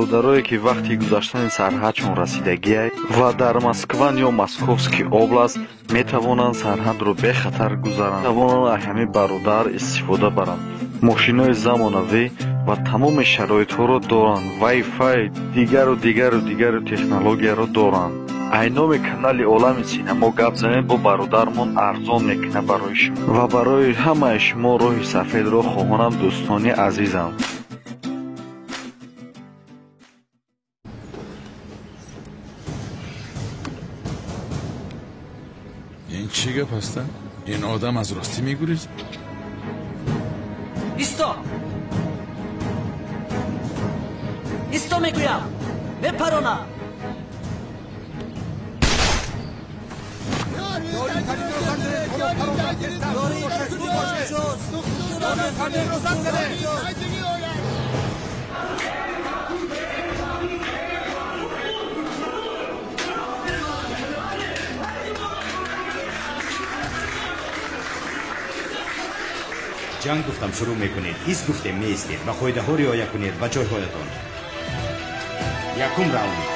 Бародарое ки вақти гузаштани сарҳадшон расидагиай ва дар Москван ё Московский област метавонанд сарҳадро бехатар гузаранд, метавонанд аз ҳамин бародар истифода баранд. Мошинои замонавӣ ва тамоми шароитҳоро доранд, вай-фай, дигару дигару дигару технологияро доранд. Айноми канали Олами Синамо гап занед, бо бародармон арзон мекунад барои шумо ва барои ҳамаи шумо роҳи сафедро хоҳонам, дӯстони азизам. Ин чӣ гап ҳаста? Ин одам аз ростӣ мегурезад? Исто! Исто мегӯям! Мепаронам! Ҷанг гуфтам шурӯъ мекунед, ҳис гуфтем меистед, ба қоидаҳо риоя кунед, ба ҷойҳоятон. Якум раунд.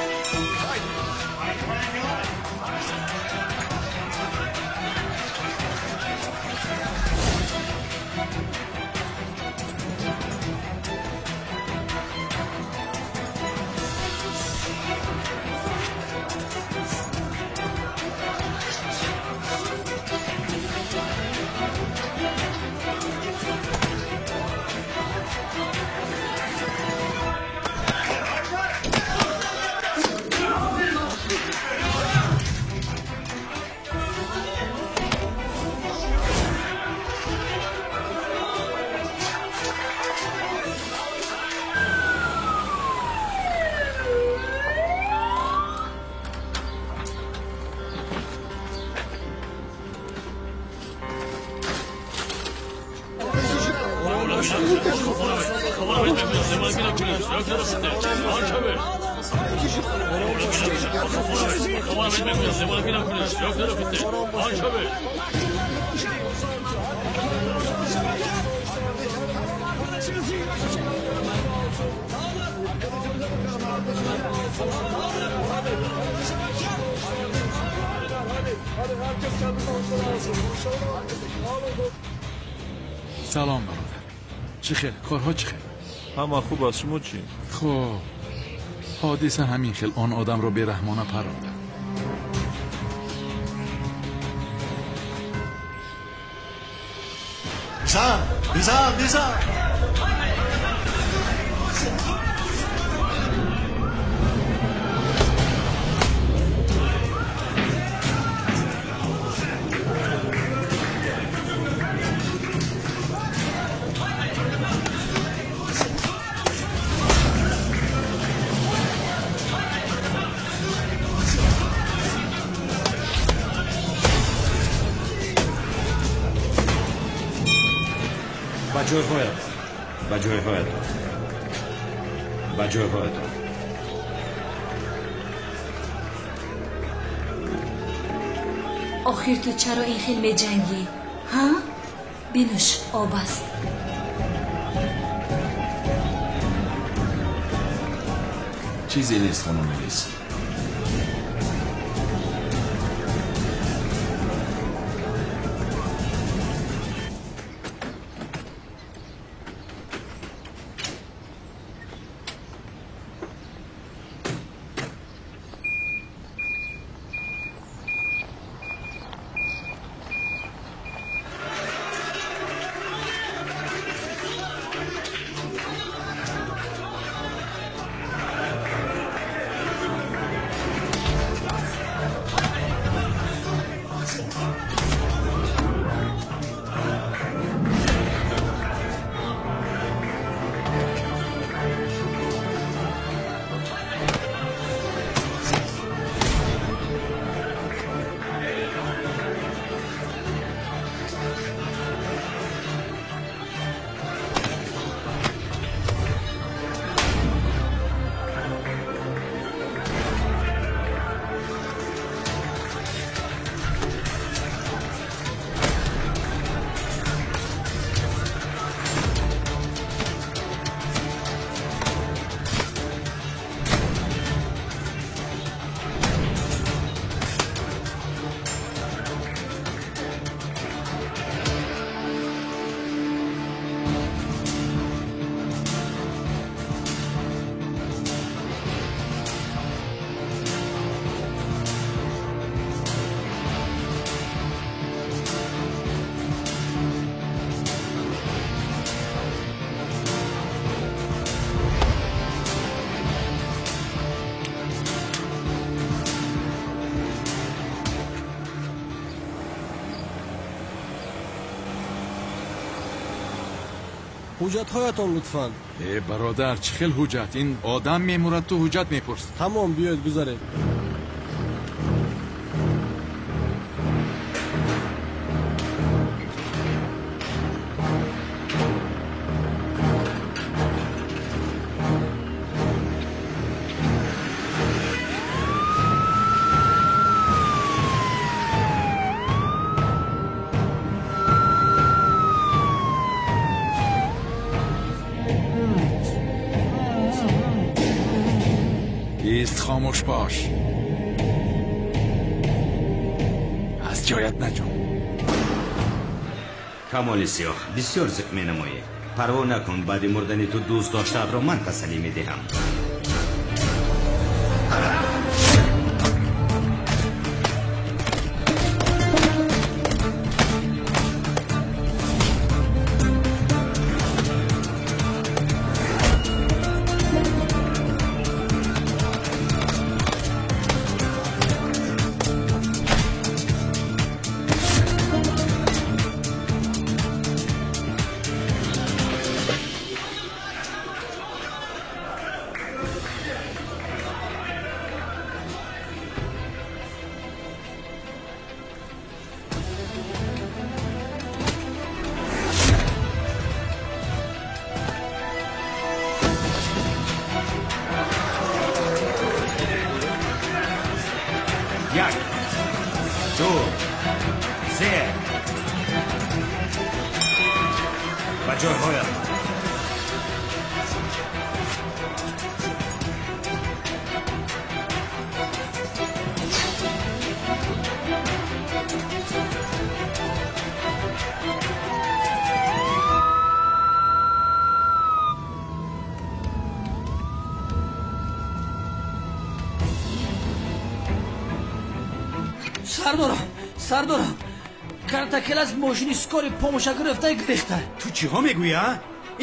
Салом бародар. Чӣ хел? Корҳо чӣ хел? Ҳама хуб аст, шумо чӣ? Хуб. Ҳодиса ҳамин хел он одамро бераҳмона паронда. Бизан! Бизан! Бизан! Ба ҷойҳоятон, ба ҷойҳоятон, ба ҷойҳоятон. Охир ту чаро ин хел меҷангӣ? Ҳа? Бинӯш, об аст. Чизе нест, хонум Элис. Ҳуҷҷатҳоятон лутфан. Э бародар, чӣ хел ҳуҷҷат? Ин одам мемурад, ту ҳуҷҷат мепурсӣ. Тамом, биёед гузаред. ایست، خاموش باش. از جایت نجنب. Камоли Сиёҳ, бисёр зиқ менамоӣ. Парво накун, баъди мурдани ту дӯст доштаатро ман тасаллӣ медиҳам. Як, ду, се. Ба ҷойҳоят. Сардорам, сардорам, картакелас мошини скори помоша гирифта гирехта. Ту чиҳо мегӯӣ, а?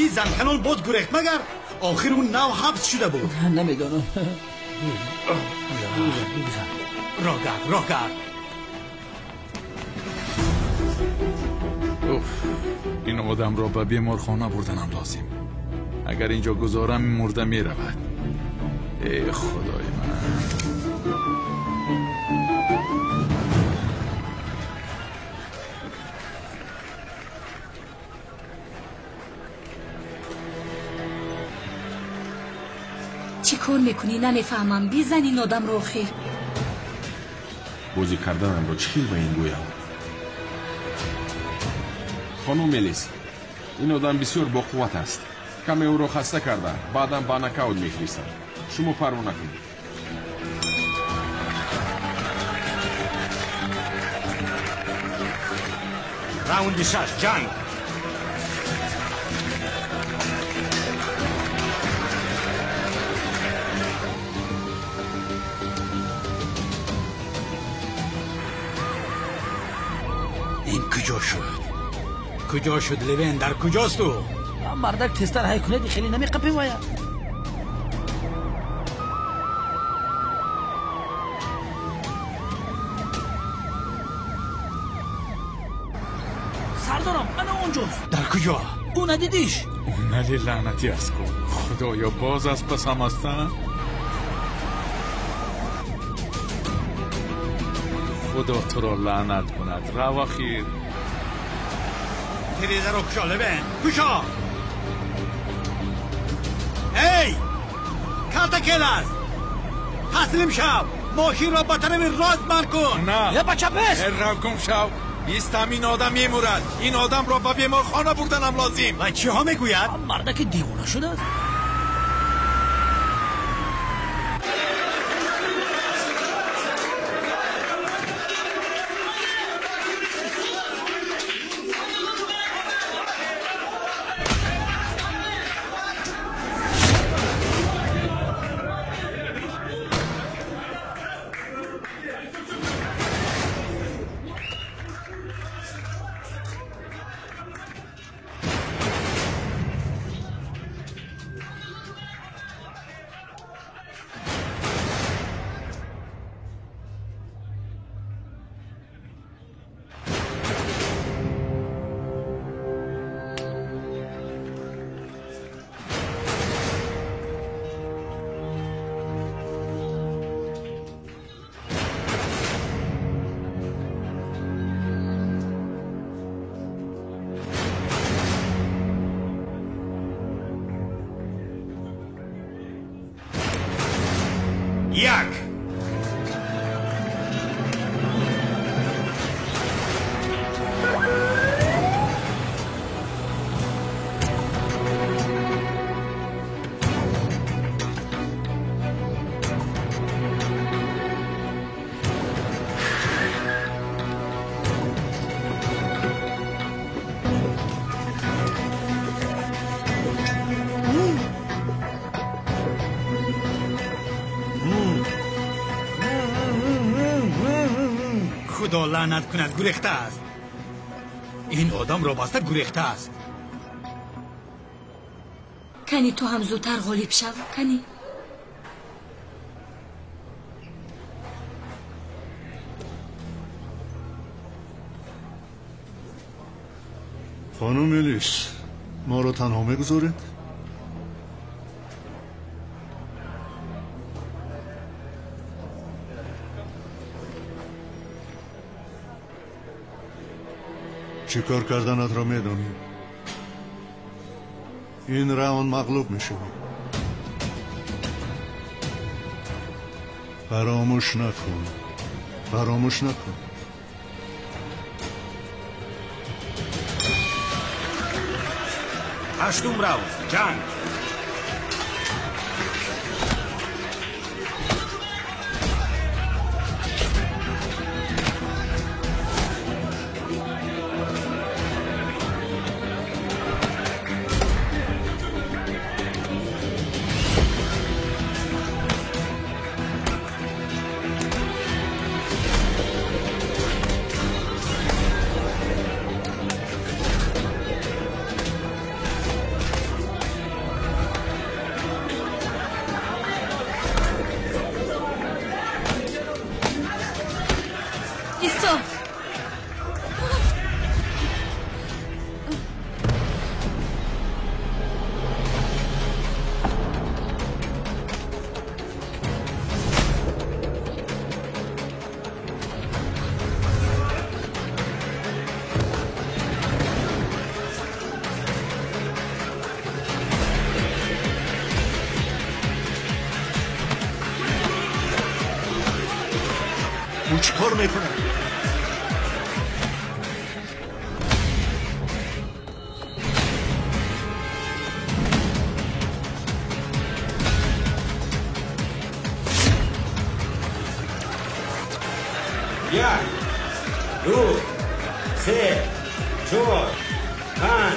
Ин занканон боз гурехт магар? Охир ӯ нав ҳабс шуда буд. Намедонам. Бигузар. Роҳ гард, роҳ гард. Уф, ин одамро ба беморхона бурданам лозим. Агар инҷо гузорам, мурда меравад. Эй худои ман. Чӣ кор мекунӣ, намефаҳмам. Бизан ин одамро охир. Бозӣ карданамро чӣ хел ба ин гӯям? Хонум Мелис, ин одам бисёр боқувват аст. Каме ӯро хаста карда, баъдан ба нокаут мефиристам. Шумо парво накунед. Раунди шаш, ҷанг. Ин куҷо шуд? Куҷо шуд, Левен? Дар куҷост ӯ? Мардак тезтар ҳай кунед, хеле намеқапем вая. Сардорам, ана онҷост. Дар куҷо? Ӯ надидиш? Ӯ нали лаънатӣ аст ку. Худоё, боз аз пасам астанд? Худо туро лаънат кунад. Рав ахир. Тирезаро кушо, Левен, кушо! Эй, калтакелас, таслим шав! Мошинро ба тарафи рост ман кун. На. Е ба чапес. Рав гум шав. Истам, ин одам мемурад. Ин одамро ба беморхона бурданам лозим. Ва чиҳо мегӯяд? Мардаки девона шудааст. 1. Худо лаънат кунад, гурехта аст. Ин одамро баста гурехта аст. Кани ту ҳам зудтар ғолиб шав, кани. Хонум Элис, моро танҳо мегузоред? Чӣ кор карданатро медонӣ? Ин раунд мағлуб мешавӣ. Фаромӯш накун, фаромӯш накун. 8 раунд, ҷанг. Ӯ чӣ кор мекунад? 1, 2, 3, 4, 5,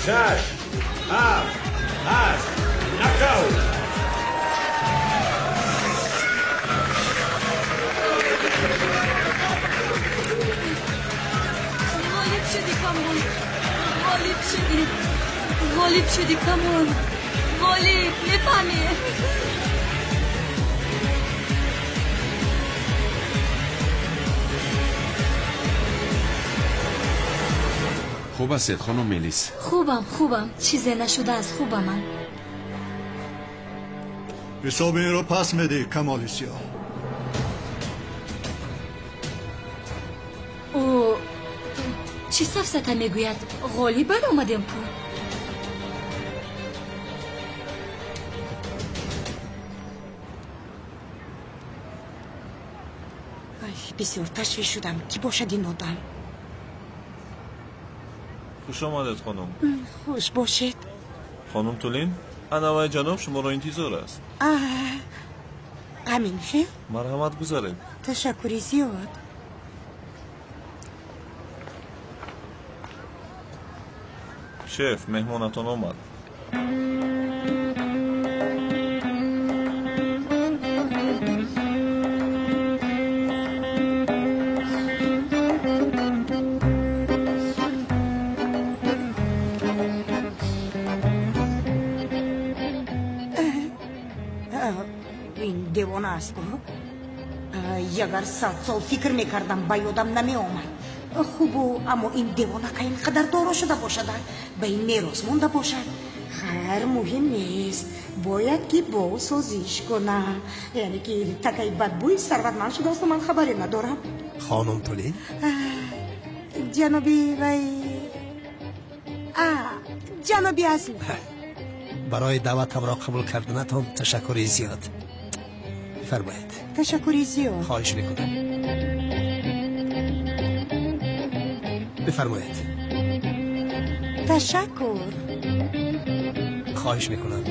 6, 7, 8. Нокаут. Ғолиб шудӣ, Камол. Ғолиб шудӣ. Ғолиб шудӣ, Камол. Ғолиб, мефаҳмӣ? Хуб ҳастед, хонум Мелис? Хубам, хубам. Чизе нашудааст, хубам ман. Ҳисоби инро пас медиҳӣ, Камоли Сиёҳ. Ӯ чӣ сафсата мегӯяд? Ғолиб баромадем ку. Бисёр ташвиш шудам, ки бошад ин одам. Хуш омадед, хонум. Хуш бошед. Хонум Тулин, анавай ҷаноб шуморо интизор аст. Ҳамин хел? Марҳамат, гузаред. Ташаккури зиёд. Шеф, меҳмонатон омад. Ин девона аст. Ягар 100 сол фикр мекардам, ба ёдам намеомад. Хубу, аммо ин девонака ин қадар доро шуда бошад, ба ин мерос монда бошад. Хайр, муҳим нест. Бояд ки бо созиш кунам. Яъне ки такаи бадбӯи сарватманд шудаасту ман хабаре надорам. Хонум Тулин? Ҷаноби вай, ҷаноби Азим. Барои даъватамро қабул карданатон ташаккури зиёд. Бифармоед. Ташаккури зиёд. Хоҳиш мекунам. Бифармоед. Ташаккур. Хоҳиш мекунам.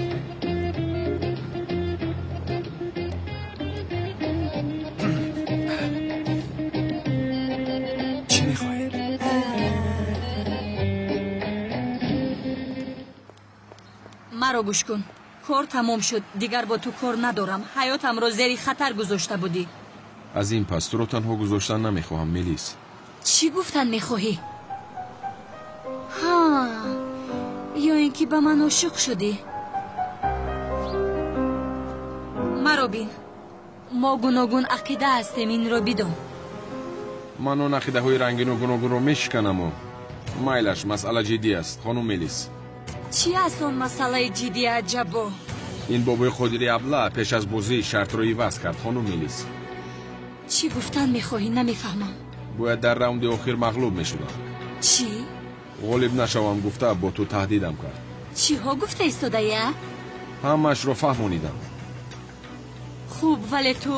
Чӣ мехоҳед? Маро гӯш кун. Кор тамом шуд, дигар бо ту кор надорам. Ҳаётамро зери хатар гузошта будӣ. Аз ин пас туро танҳо гузоштан намехоҳам, Мелис. Чӣ гуфтан мехоҳӣ? Ҳа, ё ин ки ба ман ошиқ шудӣ? Маро бин, мо гуногун ақида ҳастем, инро бидон. Ман он ақидаҳои рангину гуногунро мешиканаму майлаш, масъала ҷиддӣ аст, хонум Мелис. Чӣ аст он масъалаи ҷиддӣ, аҷабо? Ин бобои Қодири абла пеш аз бозӣ шартро иваз кард, хонум Мелис. Чӣ гуфтан мехоҳӣ, намефаҳмам. Бояд дар раунди охир мағлуб мешудам. Чӣ? Ғолиб нашавам гуфта бо ту таҳдидам кард. Чиҳо гуфта истодаӣ? Ҳамаашро фаҳмонидам. Хуб, вале ту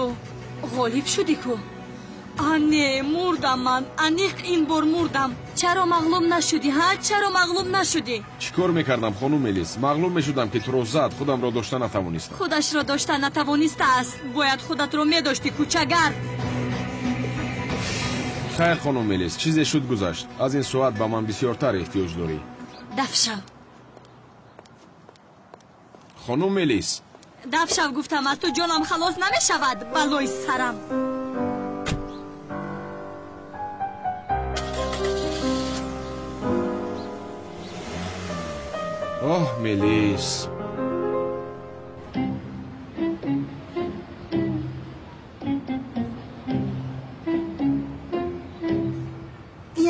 ғолиб шудӣ ку? А не, мурдам ман, аниқ ин бор мурдам. Чаро мағлуб нашудӣ, ҳа? Чаро мағлуб нашудӣ? Чӣ кор мекардам, хонум Мелис? Мағлуб мешудам, ки туро зад, худамро дошта натавонистам. Худашро дошта натавонистааст. Бояд худатро медоштӣ, кӯчагар. Хайр, хонум Мелис, чизе шуд гузашт. Аз ин соат ба ман бисёртар эҳтиёҷ дорӣ. Дафшав. Хонум Мелис. Дафшав гуфтам, аз ту ҷонам халос намешавад, балои сарам. Оҳ, Мелис.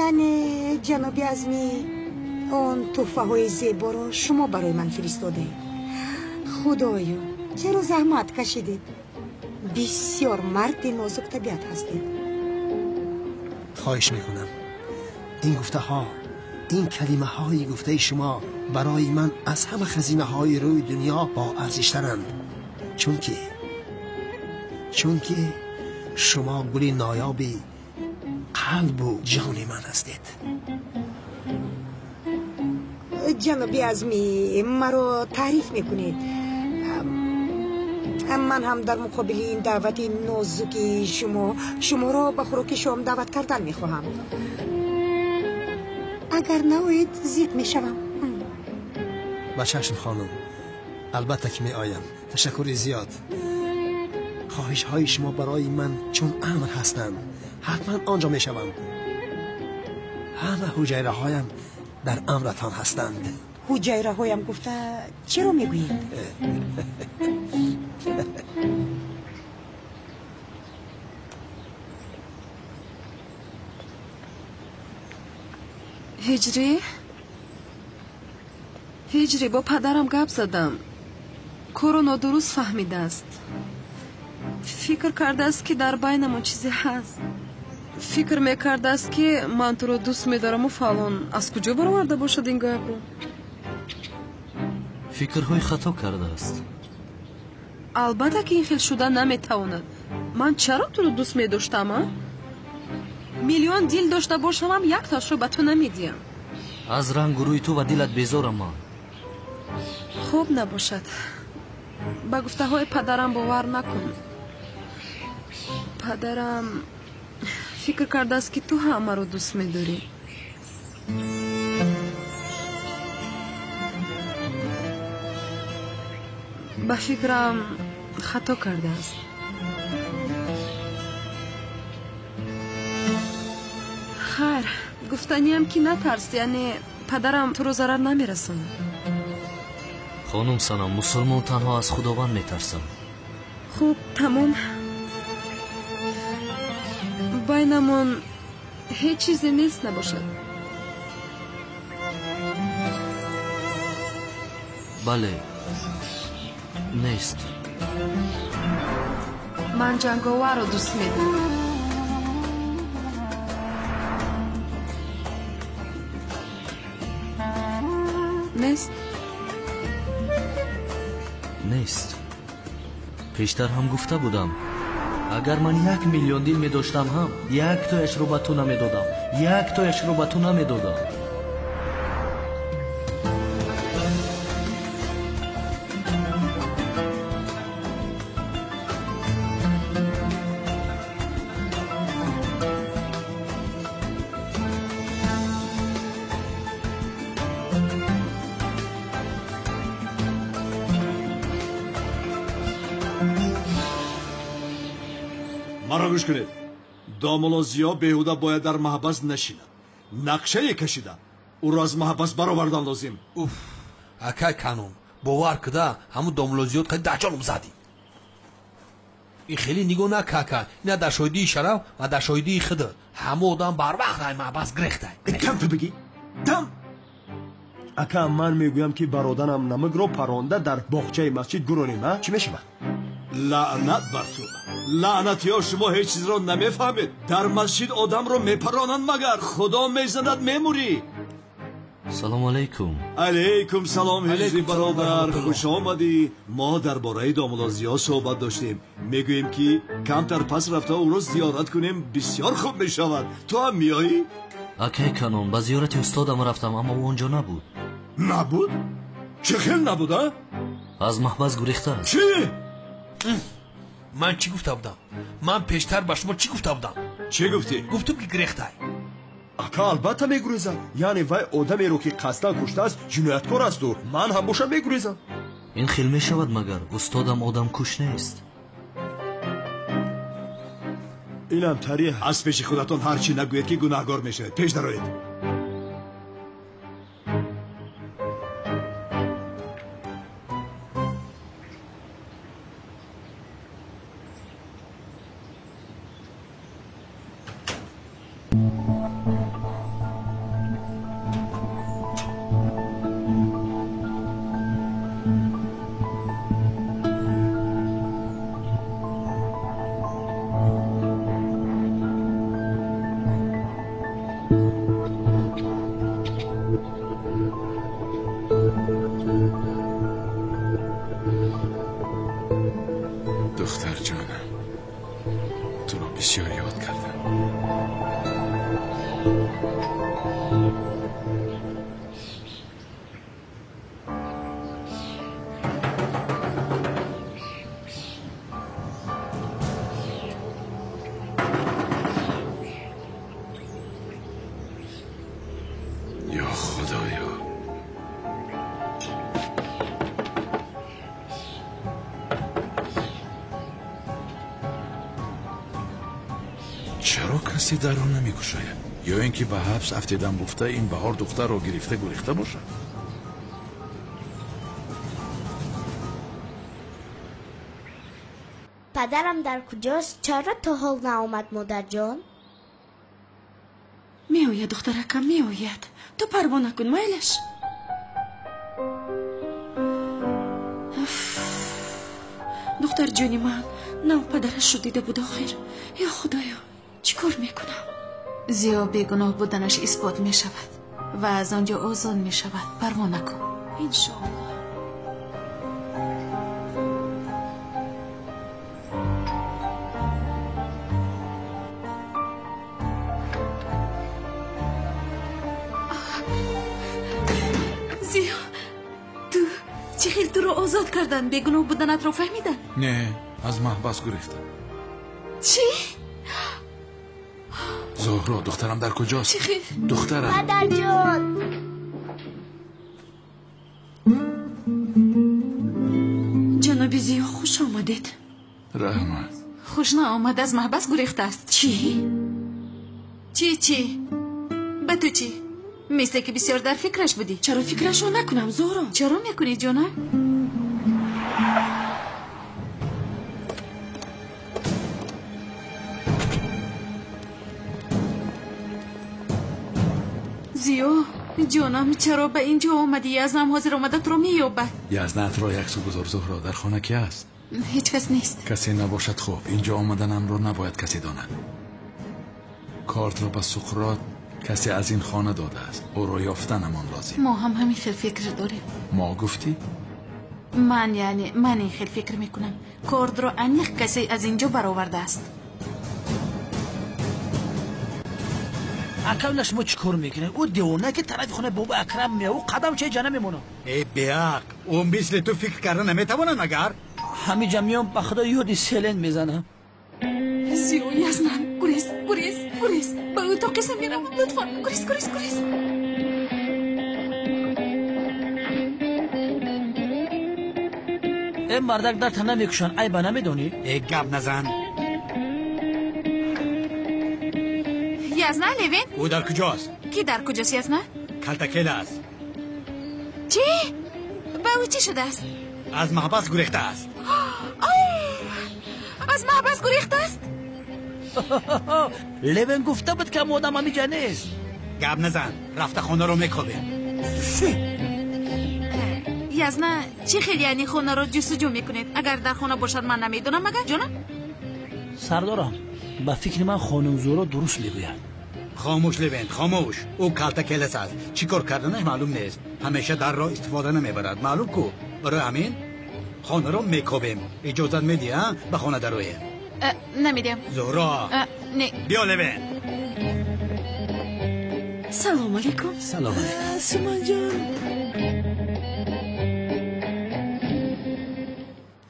Яъне, ҷаноби Азмӣ, он тӯҳфаҳои зеборо шумо барои ман фиристодед. Худоё, чаро заҳмат кашидед? Бисёр марди нозуктабиат ҳастед. Хоҳиш мекунам. Ин гуфтаҳо, ин калимаҳои гуфтаи шумо барои ман аз ҳама хазинаҳои рӯи дунё боарзиштаранд. Чунки шумо гули ноёби қалбу ҷони ман ҳастед. Ҷаноби Азмӣ, маро таъриф мекунед. Ман ҳам дар муқобили ин даъвати нозуки шумо шуморо ба хӯроки шом даъват кардан мехоҳам. Агар наоед, зиқ мешавам. Ба чашм, хонум, албатта ки меоям. Ташаккури зиёд. Хоҳишҳои шумо барои ман чун амр ҳастанд. Ҳатман он ҷо мешавам. Ҳама ҳуҷайраҳоям дар амратон ҳастанд. Ҳуҷайраҳоям гуфта чиро мегӯед? Ҳиҷрӣ? Ҳиҷрӣ, бо падарам гап задам. Корро нодуруст фаҳмидааст. Фикр кардааст, ки дар байнамон чизе ҳаст. Фикр мекардааст, ки ман туро дӯст медораму фалон. Аз куҷо бароварда бошад ин гапро? Фикрҳои хато кардааст. Албатта, ки ин хел шуда наметавонад. Ман чаро туро дӯст медоштам, а? Миллион дил дошта бошамам, якташро ба ту намедиҳам. Аз рангу рӯи ту ва дилат безорам ман. Хуб набошад. Ба гуфтаҳои падарам бовар накун. Падарам фикр кардааст, ки ту ҳам маро дӯст медорӣ. Ба фикрам хато кардааст. Хайр, гуфтаниям ки натарс, яъне падарам туро зарар намерасонад. Хонум Санам, мусулмон танҳо аз Худованд метарсад. Хуб, тамом. Байнамон ҳеҷ чизе нест набошад. Бале, нест. Ман ҷанговарро дӯст медорам. Нест? Нест. Пештар ҳам гуфта будам, агар ман 1 миллион дил медоштам ҳам як тояшро ба ту намедодам, як тояшро ба ту намедодам. Маро гӯш кунед. Домулло Зиё беҳуда бояд дар маҳбас нашинад. Нақшае кашида ӯро аз маҳбас баровардан лозим. Уф, акай канон, бовар куда ҳамун домулло Зиёд қади даҷолум задӣ. Ин хеле нигоҳ накака, ина дар шоҳидии шараф ва дар шоҳидии худ. Ҳамун одам барвақт ай маҳбас гирехтай. Кам ту бигӣ? Дам! Ака, ман мегӯям ки бародарам намакро паронда дар боғчаи масҷид гуронем, а? Чӣ мешавад? Лаънат бар ту! Лаънатиё, шумо ҳеҷ чизро намефаҳмед. Дар масҷид одамро мепаронанд магар худо мезанад мемурӣ. Салому алайкум. Алайкум салом, ҳизби бародар, хуш омадӣ. Мо дар бораи домулло Зиё суҳбат доштем. Мегӯем ки камтар пас рафта ӯро зиёрат кунем, бисёр хуб мешавад. Ту ҳам меоӣ? Акай канон, ба зиёрати устодам рафтам, аммо ӯ онҷо набуд. Набуд? Чӣ хел набуд, а? Аз маҳбас гурехтааст. Чӣ? Ман чӣ гуфта будам? Ман пештар ба шумо чӣ гуфта будам? Чӣ гуфтӣ? Гуфтум ки гирехтай. Ака, албатта мегурезам. Яъне вай одамеро ки қасдан куштааст, ҷинояткор асту. Ман ҳам бошам мегурезам. Ин хел мешавад магар? Устодам одамкуш нест. Инам тариҳ. Аз пеши худатон ҳар чӣ нагӯед ки гунаҳгор мешавед. Пеш дароед. Духтар ҷонам, туро бисёр ёд кардам. Ё Худоё, чаро касе дарро намекушояд? Ё ин ки ба ҳабс афтидан гуфта ин баҳор духтарро гирифта гурехта бошад? Падарам дар куҷост? Чаро то ҳол наомад, модарҷон? Меояд, духтаракам, меояд. Ту парво накун, майлаш. Духтарҷони ман нав падарашро дида буд охир. Ё Худоё, чӣ кор мекунам? Зиё бегуноҳ буданаш исбот мешавад ва аз он ҷо озод мешавад. Парво накун. Иншоаллоҳ. Зиё, ту чӣ хел туро озод карданд? Бегуноҳ буданатро фаҳмиданд? Не, аз маҳбас гурехтам. Чӣ? Зоҳро, духтарам дар куҷост? Чӣ хел? Духтарам. Падарҷон. Ҷаноби Зиё, хуш омадед. Раҳмат. Хуш наомад, аз маҳбас гурехтааст. Чӣ? Чӣ чӣ? Ба ту чӣ? Мисле ки бисёр дар фикраш будӣ. Чаро фикрашро накунам, Зоҳро? Чаро мекунӣ, ҷонам? Зиё, ҷонам, чаро ба ин ҷо омадӣ? Язнам ҳозир омада туро меёбад. Язнатро яксу гузор, Зуҳро. Дар хона ки аст? Ҳеҷ кас нест. Касе набошад, хуб. Инҷо омаданамро набояд касе донад. Картро ба Суқрот касе аз ин хона додааст. Ӯро ёфтанамон лозим. Мо ҳам ҳамин хел фикр дорем. Мо гуфтӣ? Ман яъне ман ин хел фикр мекунам. Кордро аниқ касе аз инҷо баровардааст. Акам шумо чӣ кор мекунед? Ӯ девона ки тарафи хонаи бобо Акрам меояд, ӯ қадамчаи ҷа намемонад. Э беақл, ӯ мисли ту фикр карда наметавонад магар? Ҳамиҷа меом, ба худо ёди селен мезанам. Зиё, Язна, гурез, гурез, гурез. Ба утоқиса меравам, лутфан, гурез, гурез, гурез. Э мардак дарта намекушанд, айба намедонӣ? Э гап назан. Язна, Левин? Ӯ дар куҷост? Ки дар куҷост, Язна? Калтакел аст. Чӣ? Ба ӯ чӣ шудааст? Аз маҳбас гурехтааст. Аз маҳбас гурехтааст? Левин гуфта буд ки одам ҳамиҷа нест. Гап назан, рафта хонаро мекобем. Язна, чӣ хел яъне хонаро ҷустуҷӯ мекунед? Агар дар хона бошад ман намедонам, магар ҷонам? Сардорам, ба фикри ман хонум Зуро дуруст мегӯяд. Хомӯш Левент, хомӯш. Ӯ калтакелас аст. Чӣ кор карданаш маълум нест. Ҳамеша дарро истифода намебарад. Маълум ку? Барои ҳамин хонаро мекобем. Иҷозат медиҳӣ, а? Ба хона дароем. Намедиҳам. Зуҳро. Не. Биё Левент. Салом алейкум. Салом алейкум. Суманҷон.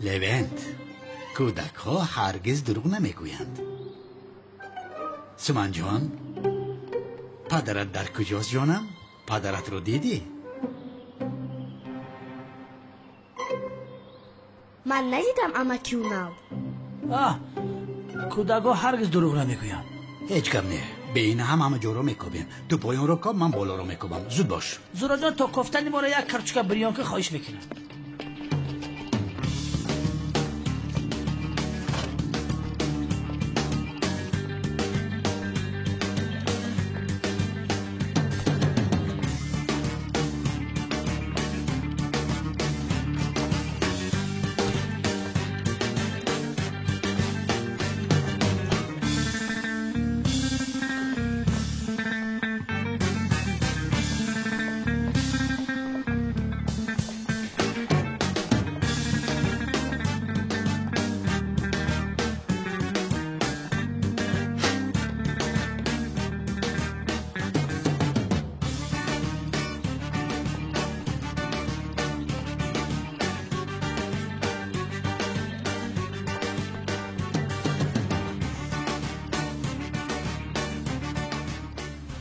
Левент, кӯдакҳо ҳаргиз дурӯғ намегӯянд. Суманҷон, падарат дар куҷост ҷонам? Падаратро дидӣ? Ман надидам амаки унал. Кӯдакҳо ҳаргиз дурӯғ намегӯянд. Ҳеҷ гап не. Бе ин ҳам ҳама ҷоро мекобем. Ту поёнро коб, ман болоро мекобам. Зуд бош. Зуроҷон, то кофтани моро як карчука бирёнка хоҳиш мекунам.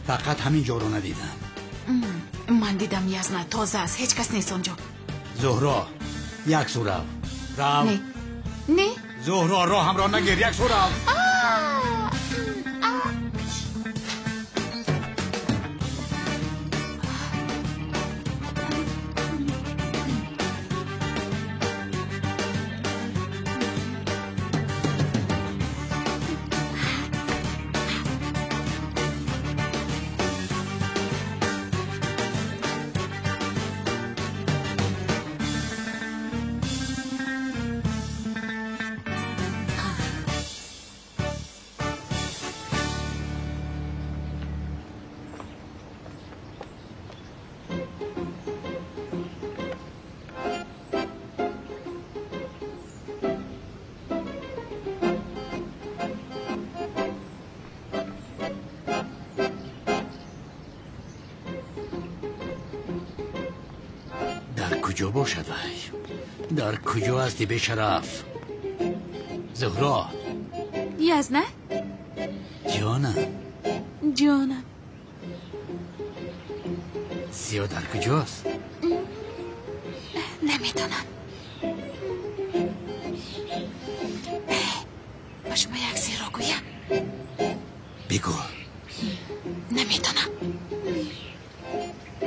Фақат ҳамин ҷоро надидам. Ман дидам, Язна, тоза аст, ҳеҷ кас нест онҷо. Зуҳро, як су рав. Рав. Не. Не? Зуҳро, роҳамро нагир, як су рав. Куҷо бошад вай? Дар куҷо ҳасти бешараф? Зуҳро. Язна? Ҷонам. Ҷонам. Зиё дар куҷост? Намедонам. Ба шумо як сирро гӯям? Бигӯ. Намедонам.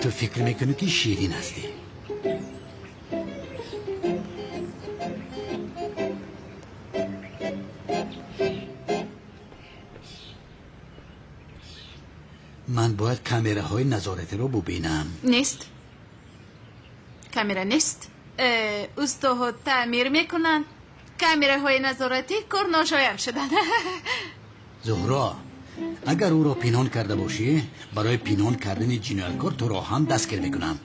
Ту фикр мекунӣ ки ширин ҳастӣ? Ман бояд камераҳои назоратиро бубинам. Нест. Камера нест. Устоҳо таъмир мекунанд. Камераҳои назоратӣ корношоям шуданд. Зуҳро, агар ӯро пинҳон карда бошӣ, барои пинҳон кардани ҷинояткор туро ҳам дастгир мекунам.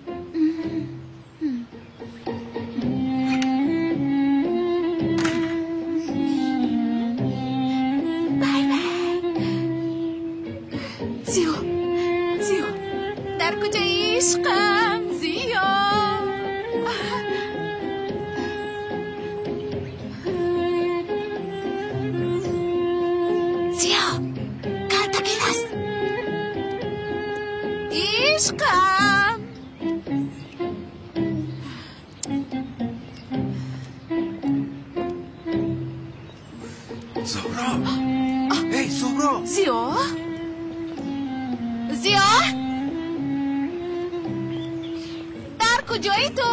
Ишқам. Зуҳро! Эй, Зуҳро! Зиё? Зиё? Дар куҷои ту?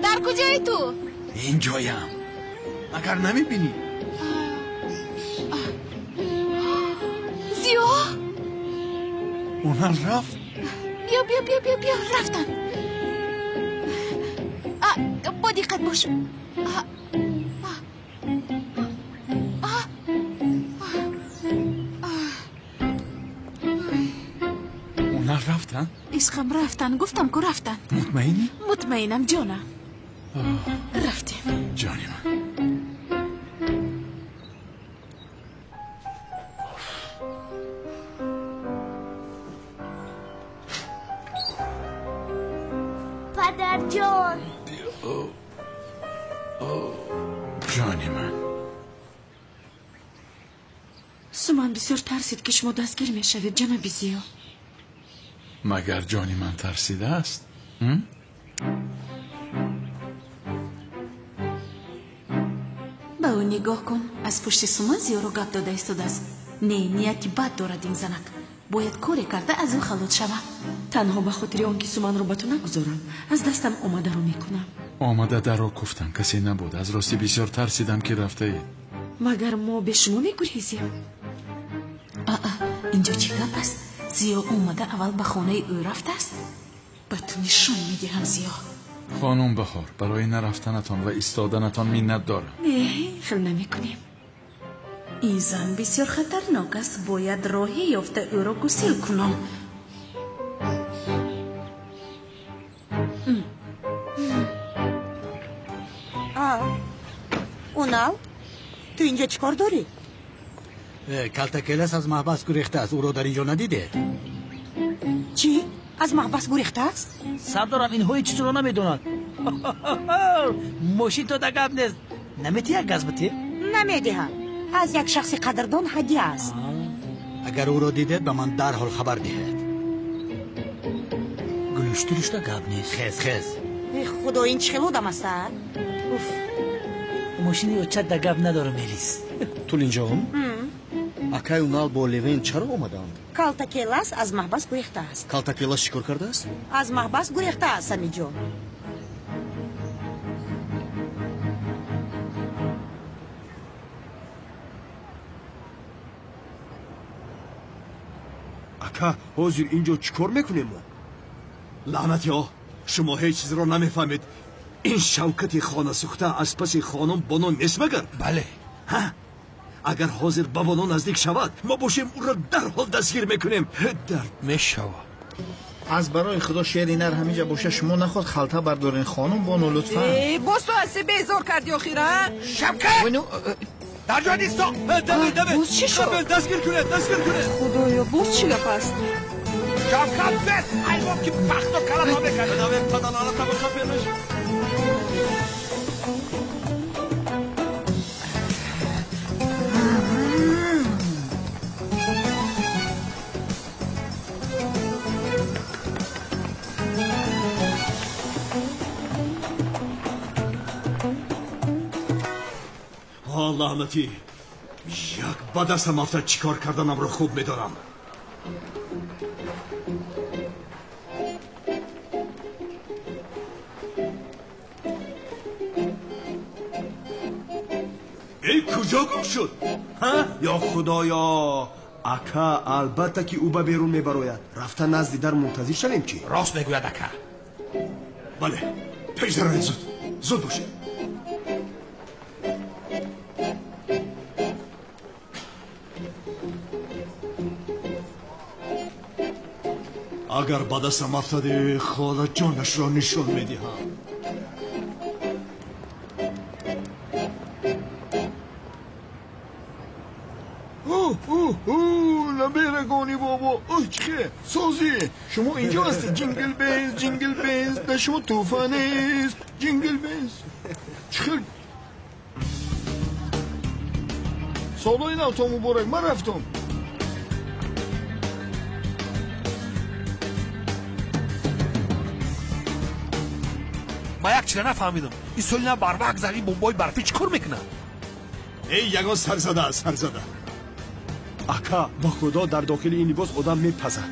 Дар куҷои ту? Инҷоям. Магар намебинӣ? Зиё? Онан рафт? Биё, биё, биё, биё, биё, рафтан. Бо диққат бош. Онан рафтан? Ишқам, рафтан. Гуфтам ку рафтан. Мутмаинӣ? Мутмаинам, ҷонам. Рафтем. Ҷони ман. Падарҷон. Ҷони ман. Суман бисёр тарсид, ки шумо дастгир мешавед, ҷаноби Зиё. Магар ҷони ман тарсидааст? Ба ӯ нигоҳ кун. Аз пушти Суман Зиёро гап дода истодааст. Не, нияти бад дорад ин занак. Бояд коре карда аз ӯ халос шавам. Танҳо ба хотири он ки Суманро ба ту нагузорам, аз дастам омадаро мекунам. Омада дарро куфтам, касе набуд. Аз ростӣ бисёр тарсидам, ки рафтаед. Магар мо бе шумо мегурезем? Аа, инҷо чӣ гап аст? Зиё омада аввал ба хонаи ӯ рафтааст? Ба ту нишон медиҳам, Зиё. Хонум Баҳор, барои нарафтанатон ва истоданатон миннат дорам. Не, хел намекунем. Ин зан бисёр хатарнок аст. Бояд роҳе ёфта ӯро гусел кунам. Унал, ту инҷо чӣ кор дорӣ? Калтакелас аз маҳбас гурехтааст. Ӯро дар инҷо надидед? Чӣ? Аз маҳбас гурехтааст? Сардорам, инҳо ҳеҷ чизро намедонанд. Мошин то да гап нест. Наметиҳ як газ битӣ? Намедиҳам. Аз як шахси қадрдон ҳадя аст. Агар ӯро дидед, ба ман дарҳол хабар диҳед. Гулуштурушта гап нест. Хез, хез. Худо, ин чӣ хел одам аст, а? Уф. Мошини очат да гап надорам, Элис. Тулинҷон, акай Унал бо Левен чаро омаданд? Калтакелас аз маҳбас гурехтааст. Калтакелас чӣ кор кардааст? Аз маҳбас гурехтааст, Самиҷон. Ака, ҳозир инҷо чӣ кор мекунем мо? Лаънатиҳо, шумо ҳеҷ чизро намефаҳмед. Ин Шавкати хонасӯхта аз паси хонум Боно нест магар? Бале. Ҳа? Агар ҳозир ба Боно наздик шавад, мо бошем ӯро дарҳол дастгир мекунем. Дард мешавад. Аз барои худо шери нар ҳаминҷа боша, шумо наход халта бардорен, хонум Боно, лутфан. Боз ту аз безор кардӣ охир, а? Шавкат! Дар ҷоят исто! Даве, даве! Боз чӣ шуд? Дастгир кунед, дастгир кунед! Худоё, боз чӣ гап аст? Шавкат, бес! Ҳайвон ки пахто калама мекард! Даве, паданалата бихапенаш! Лаънатӣ, як ба дастам афтад, чӣ кор карданамро хуб медонам. Эй, куҷо гум шуд? Ё худоё, ака, албатта ки ӯ ба берун мебарояд. Рафта назди дар мунтазир шавем чӣ? Рост мегӯяд, ака. Бале, пеш дароед, зуд зуд бошед. Агар ба дастам афтади, хола ҷонашро нишон медиҳам. Наберагони бобо, чхе созӣ, шумо инҷо ҳастед. Ҷингл белз, ҷингл белз, дар шумо тӯҳфа нест. Ҷингл белз, чхел. Солҳои нав то муборак, ман рафтам. чира нафаҳмидам. Ин соли нав барвақт зад, ин бобои барфӣ чӣ кор мекунад? Эй, ягон сарзада, сарзада. Ака, ба худо дар дохили ин либос одам мепазад.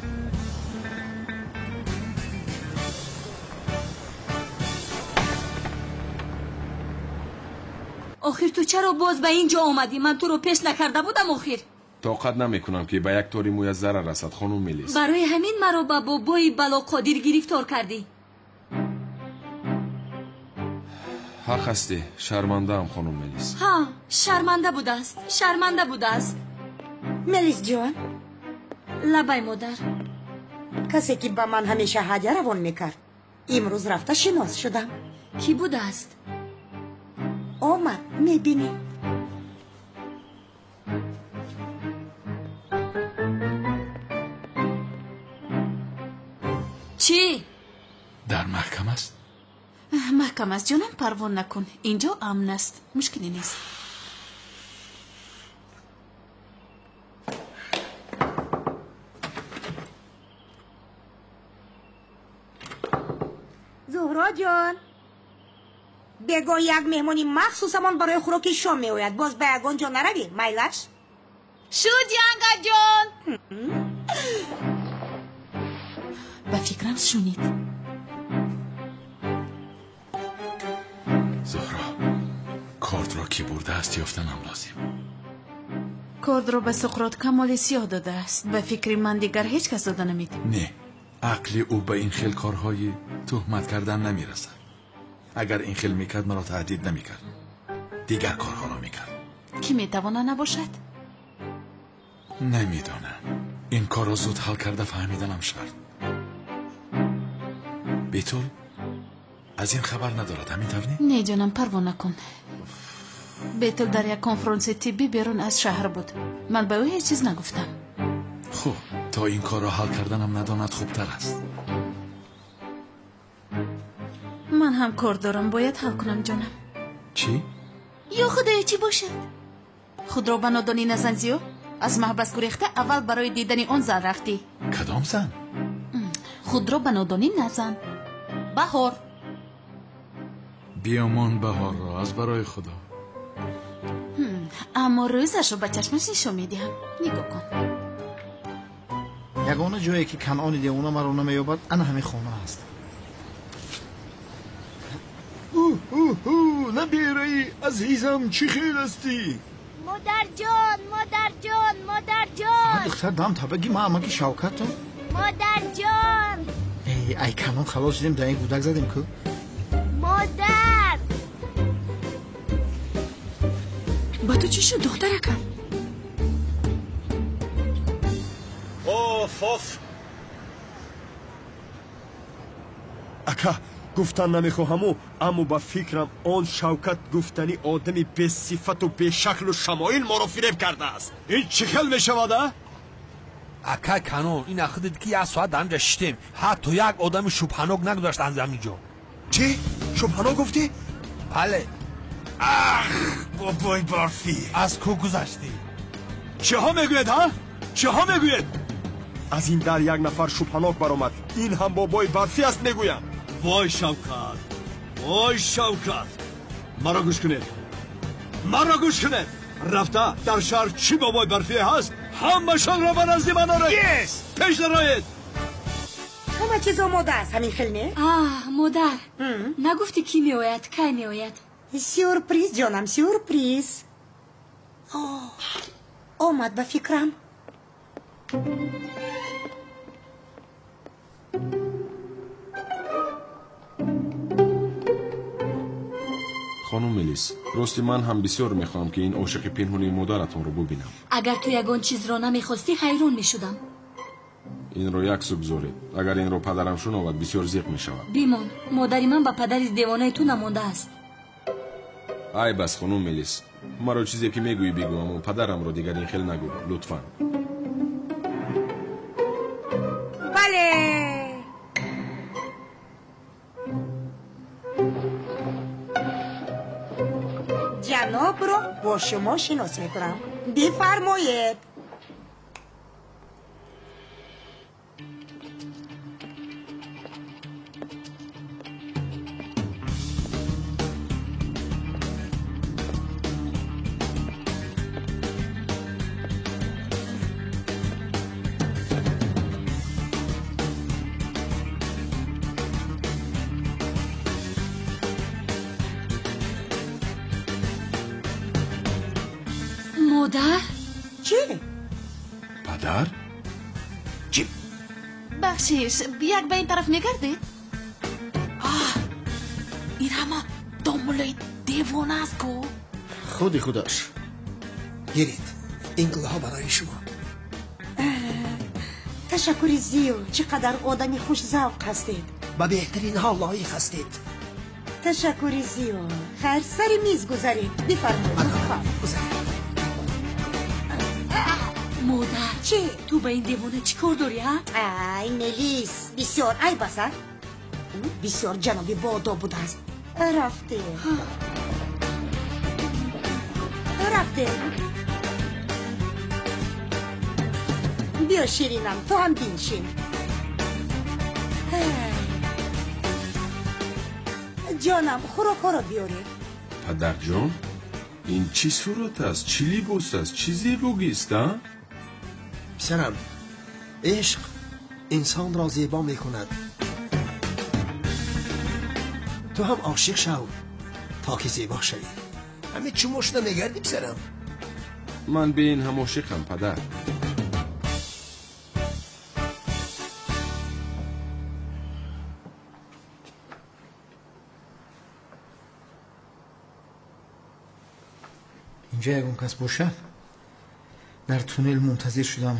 Охир ту чаро боз ба ин ҷо омадӣ? Ман туро пеш накарда будам охир. Тоқат намекунам ки ба як тори мӯя зарар расад, хонум Мелис. Барои ҳамин маро ба бобои Балоқодир гирифтор кардӣ. Ҳақ ҳастӣ, шармандаам, хонум Мелис. Ҳа, шарманда будааст, шарманда будааст. Мелис ҷон. Лабай модар. Касе ки ба ман ҳамеша ҳадя равон мекард, имрӯз рафта шинос шудам. Кӣ будааст? Омад, мебинӣ. Чӣ? Дар маҳкам аст? Маҳкам аст ҷонам, парво накун. Инҷо амн аст, мушкиле нест. Зуҳро ҷон, бегоҳ як меҳмони махсусамон барои хӯроки шом меояд. Боз ба ягон ҷо наравӣ, майлаш? Шуд, янгаҷон. Ба фикрам шунид. Зуҳро, кортро ки бурдааст ёфтанам лозим. Кортро ба Суқрот Камоли Сиёҳ додааст. Ба фикри ман дигар ҳеҷ кас дода наметавонад. Не, ақли ӯ ба ин хел корҳои туҳмат кардан намерасад. Агар ин хел мекард, маро таҳдид намекард, дигар корҳоро мекард. Кӣ метавона набошад? Намедонам. Ин корро зуд ҳал карда фаҳмиданам шарт. Бетул аз ин хабар надорад, ҳамин тавр не? Не ҷонам, парво накун. Бетул дар як конфронси тиббӣ берун аз шаҳр буд. Ман ба ӯ ҳеҷ чиз нагуфтам. Хуб, то ин корро ҳал карданам надонад хубтар аст. Ман ҳам кор дорам, бояд ҳал кунам ҷонам. Чӣ? Ё худоё, чӣ бошад? Худро ба нодонӣ назан, Зиё. Аз маҳбас гурехта аввал барои дидани он зан рафтӣ. Кадом зан? Худро ба нодонӣ назан. Баҳор. Биёмон баҳорро аз барои худо. Аммо рӯзашро ба чашмаш нишон медиҳам. Нигоҳ кун. Ягона ҷое ки Канъони девона маро намеёбад, ана ҳамин хона аст. Набираи азизам, чӣ хел ҳастӣ? Модарҷон, модарҷон, модарҷон. Духтар, дам табаги ма амаки Шавкатум. Модарҷон. Ай Канъон халос шудем, дар ин гудак задем ку. Модар. Ба ту чӣ шуд, духтаракам? Оф, оф. Ака, гуфтан намехоҳаму, аммо ба фикрам он Шавкат гуфтани одами бесифату бешаклу шамоил моро фиреб кардааст. Ин чӣ хел мешавад, а? Акай Канон, ин ахидид ки як соат дар инҷа шиштем, ҳатто як одами шубҳанок нагузашт аз ҳамин ҷо. Чӣ? Шубҳанок гуфтӣ? Бале. Ах, бобои барфӣ! Аз кӯ гузаштӣ? Чиҳо мегӯед, ҳа? Чиҳо мегӯед? Аз ин дар як нафар шубҳанок баромад. Ин ҳам бобои барфӣ аст, мегӯям. Вой Шавкат, вой Шавкат, маро гӯш кунед, маро гӯш кунед. Рафта дар шаҳр чӣ бобои барфие ҳаст, ҳамашонро ба назди ман оред. Пеш дароед. Ҳама чиз омода аст, ҳамин хел не? Аҳ, модар, нагуфтӣ кӣ меояд, кай меояд? Сюрприз, ҷонам, сюрприз. Омад ба фикрам. Хонум Мелис, рости ман ҳам бисёр мехоҳам ки ин ошиқи пинҳонии модаратонро бубинам. Агар ту ягон чизро намехостӣ, ҳайрон мешудам. Инро як сӯ гузоред. Агар инро падарам шунавад, бисёр зиқ мешавад. Бимон, модари ман ба падари девонаи ту намондааст. Ай бас, хонум Мелис, маро чизе ки мегӯӣ бигӯ, аммо падарамро дигар ин хел нагӯ, лутфан. Бале. Ҷанобро бо шумо шинос мекунам. Бифармоед. Модар? Чӣ? Падар? Чӣ? Бахшиш, як ба ин тараф мегардед? Ин ҳама домулои девона аст ку? Худи худаш. Гиред, ин гулҳо барои шумо. Ташаккури зиёд, чӣ қадар одами хушзавқ ҳастед. Ба беҳтаринҳо лоиқ ҳастед. Ташаккури зиёд. Хайр, сари миз гузаред. Бифармоед, лутфан. Модар, чӣ? Ту ба ин девона чӣ кор дорӣ, а? Ай, Мелис, бисёр айб аст, а? Бисёр ҷаноби боодоб будааст. Рафтем. Рафтем. Биё, ширинам, ту ҳам биншин. Ҷонам, хӯрокҳоро биёред. Падарҷон, ин чӣ сурат аст, чӣ либос аст, чӣ зебогист, а? Писарам, ишқ инсонро зебо мекунад. Ту ҳам ошиқ шав, то ки зебо шавӣ. Ҳамин чӣ мошина мегардӣ, писарам? Ман бе ин ҳам ошиқам, падар. Инҷа ягон кас бошад? Дар туннел мунтазир шудам,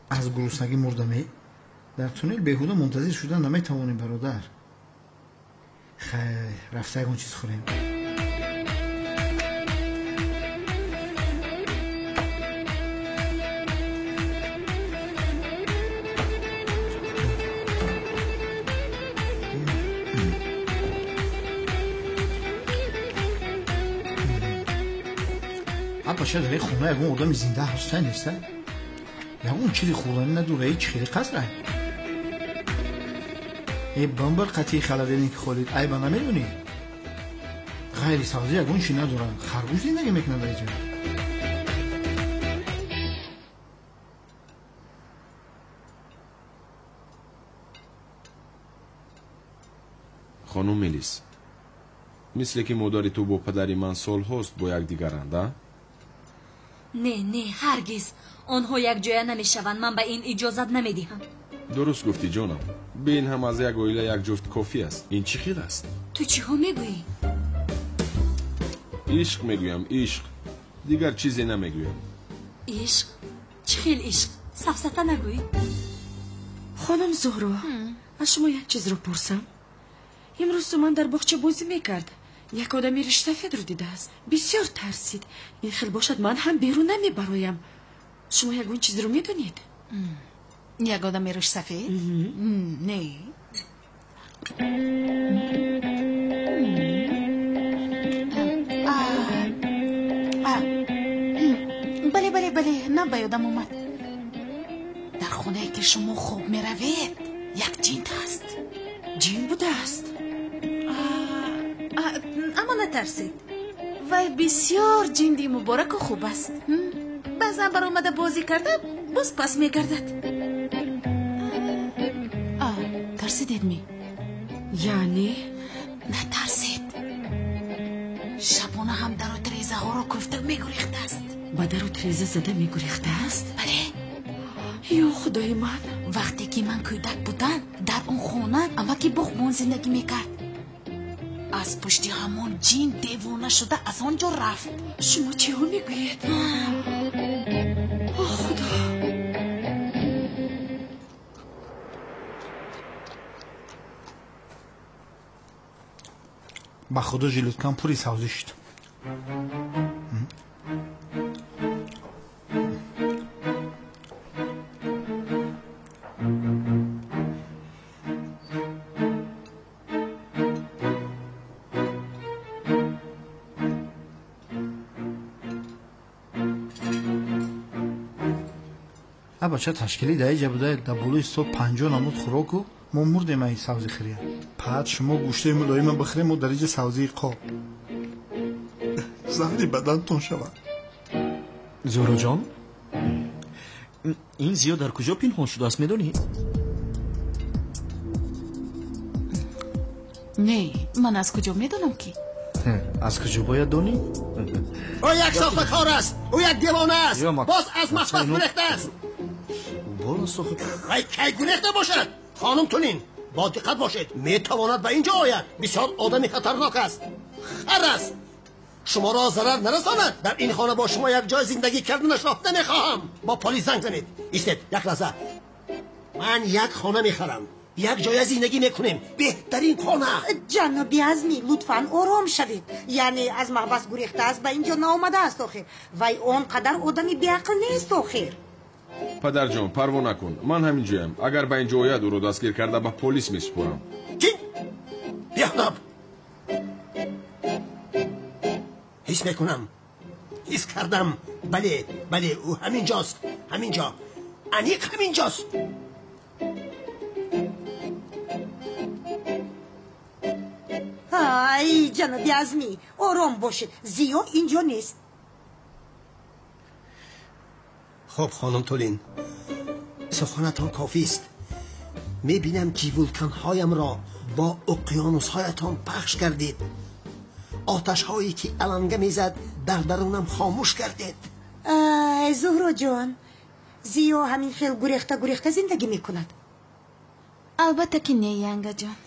аз гуруснагӣ мурдаме. Дар туннел беҳуда мунтазир шудан наметавонем, бародар. Хайр, рафта ягон чиз хӯрем. Бача, дар хона ягон одами зинда ҳаста неста? Ягон чизи хӯрданӣ надора, ҳеҷ хеле қасра. Э, бамбар қатъи холодильник холид, айба намедонӣ? Ғайри сабзӣ ягон чи надоранд. Харгӯш зиндагӣ мекунад дар инҷо. Хонум Мелис, мисле ки модари ту бо падари ман солҳост бо якдигаранд, а? Не, не, ҳаргиз. Онҳо якҷоя намешаванд. Ман ба ин иҷозат намедиҳам. Дуруст гуфтӣ, ҷонам. Бе ин ҳам аз як оила як ҷуфт кофӣ аст. Ин чӣ хел аст? Ту чиҳо мегӯӣ? Ишқ мегӯям, ишқ. Дигар чизе намегӯям. Ишқ? Чӣ хел ишқ? Сафсата нагӯй. Хонум Зуҳро, аз шумо як чизро пурсам. Имрӯз Суман дар боғча бозӣ мекард. Як одами риштафедро дидааст. Бисёр тарсид. Ин хел бошад, ман ҳам берун намебароям. Шумо ягон чизро медонед? Як одами риштафед? Не. Бале, бале, бале, на ба ёдам омад. Дар хонае ки шумо хоб меравед, як ҷин ҳаст. Ҷин будааст? Аммо натарсед. Вай бисёр ҷинди мубораку хуб аст. Баъзан баромада бозӣ карда, боз пас мегардад. Тарсидед ми? Яъне? Натарсед. Шабона ҳам дару тирезаҳоро куфта мегурехтааст. Ба дару тиреза зада мегурехтааст? Бале. Ё худои ман! Вақте ки ман кӯдак будам, дар он хона амаки боғбон зиндагӣ мекард. Аз пушти ҳамон ҷин девона шуда аз он ҷо рафт. Шумо чиҳо мегӯед? О, худо! Ба худо жилеткам пури савзӣ шуд. Бача, ташкилӣ дар иҷа буда, дар болои стол 50 намуд хӯроку мо мурдем аи савзӣ хӯрия. Пад шумо гӯштаи мулоима бихӯрем, мо дар иҷа савзии қоб. Заҳри бадантон шавад. Зуҳроҷон, ин зиё дар куҷо пинҳон шудааст, медонӣ? Не, ман аз куҷо медонам ки? Аз куҷо бояд донӣ? Ӯ як сохтакор аст, ӯ як девона аст, боз аз маҳбас гурехтааст. Вай кай гурехта бошад? Хонум Тулин, бо диққат бошед, метавонад ба инҷо ояд. Бисёр одами хатарнок аст, хар аст. Шуморо зарар нарасонад. Дар ин хона бо шумо як ҷой зиндагӣ карданашро намехоҳам. Бо полис занг занед. Истед як лаҳза. Ман як хона мехарам, як ҷоя зиндагӣ мекунем, беҳтарин хона. Ҷаноби Азмӣ, лутфан ором шавед. Яъне аз маҳбас гурехтааст, ба инҷо наомадааст охир. Вай он қадар одами беақл нест охир. Падарҷон, парво накун, ман ҳамин ҷоям. Агар ба инҷо ояд, ӯро дастгир карда ба полис месупорам. Чӣ? Биёнаб. Ҳис мекунам, ҳис кардам. Бале, бале, ӯ ҳамин ҷост, ҳамин ҷо, аниқ ҳамин ҷост. Ай, ҷаноби Азмӣ, ором бошед, Зиё инҷо нест. Хуб, хонум Тулин, суханатон кофист. Мебинам ки вулканҳоямро бо уқёнусҳоятон пахш кардед. Оташҳое ки аланга мезад дар дарунам хомӯш кардед. Ай, Зуҳроҷон, Зиё ҳамин хел гурехта гурехта зиндагӣ мекунад? Албатта ки не, янгаҷон.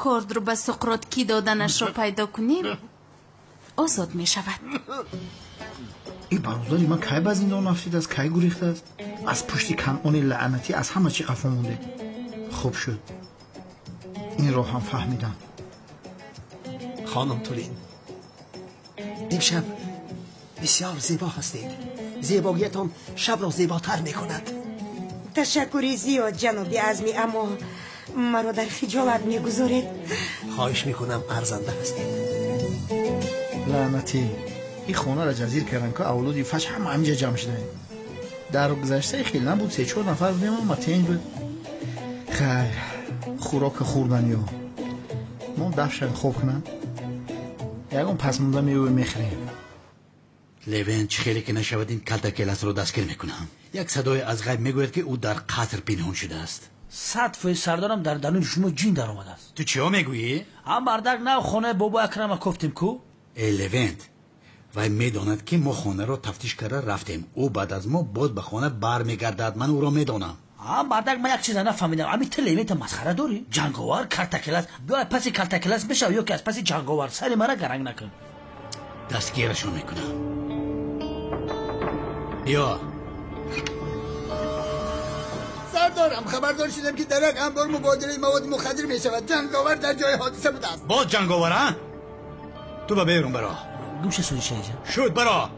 Кордро ба Суқрот кӣ доданашро пайдо кунем, озод мешавад. Ин бародари ман кай ба зиндон афтидааст, кай гурехтааст? Аз пушти Канъони лаънатӣ аз ҳама чӣ қафо монде. Хуб шуд, инро ҳам фаҳмидам. Хонум Тулин, имшаб бисёр зебо ҳастед. Зебогиятон шабро зеботар мекунад. Ташаккури зиёд, ҷаноби Азмӣ, аммо маро дар хиҷолат мегузоред. Хоҳиш мекунам, арзанда ҳастед. Лаънатӣ, ин хонаро ҷазир карданд, ки авлоди фаш ҳама ҳаминҷа ҷамъ шудаем. Дар гузаштаи хел набуд, се-чор нафар будем, ама тенҷ буд. Хайр, хӯрока хӯрдан ё мо дафшан хоб кунам, ягон пасмонда меоем мехӯрем. Левен, чӣ хеле ки нашавад, ин калтакеласро дастгир мекунам. Як садое аз ғайб мегӯяд, ки ӯ дар қаср пинҳон шудааст. 100% сардарам дар даруни шумо ҷин даромадааст. Ту чиҳо мегӯӣ? Ҳам мардак нав хонаи бобо Акрама кофтем ку? Э, Левент, вай медонад, ки мо хонаро тафтиш карда рафтем. Ӯ баъд аз мо боз ба хона бармегардад, ман ӯро медонам. Ҳам мардак, ман як чиза нафаҳмидам. Ами ту Левента масхара дорӣ? Ҷанговар калтакелас, биё аз паси калтакелас бишав ё ки аз паси ҷанговар. Сари мара гаранг накун. Дастгирашон мекунам. Биё. Сардарам, хабардор шудам, ки дар як анбор мубодилаи маводи мухаддир мешавад. Ҷанговар дар ҷои ҳодиса будааст. Боз ҷанговар, а? Ту ба берун баро. Гумша суди шаиҷа. Шуд, баро.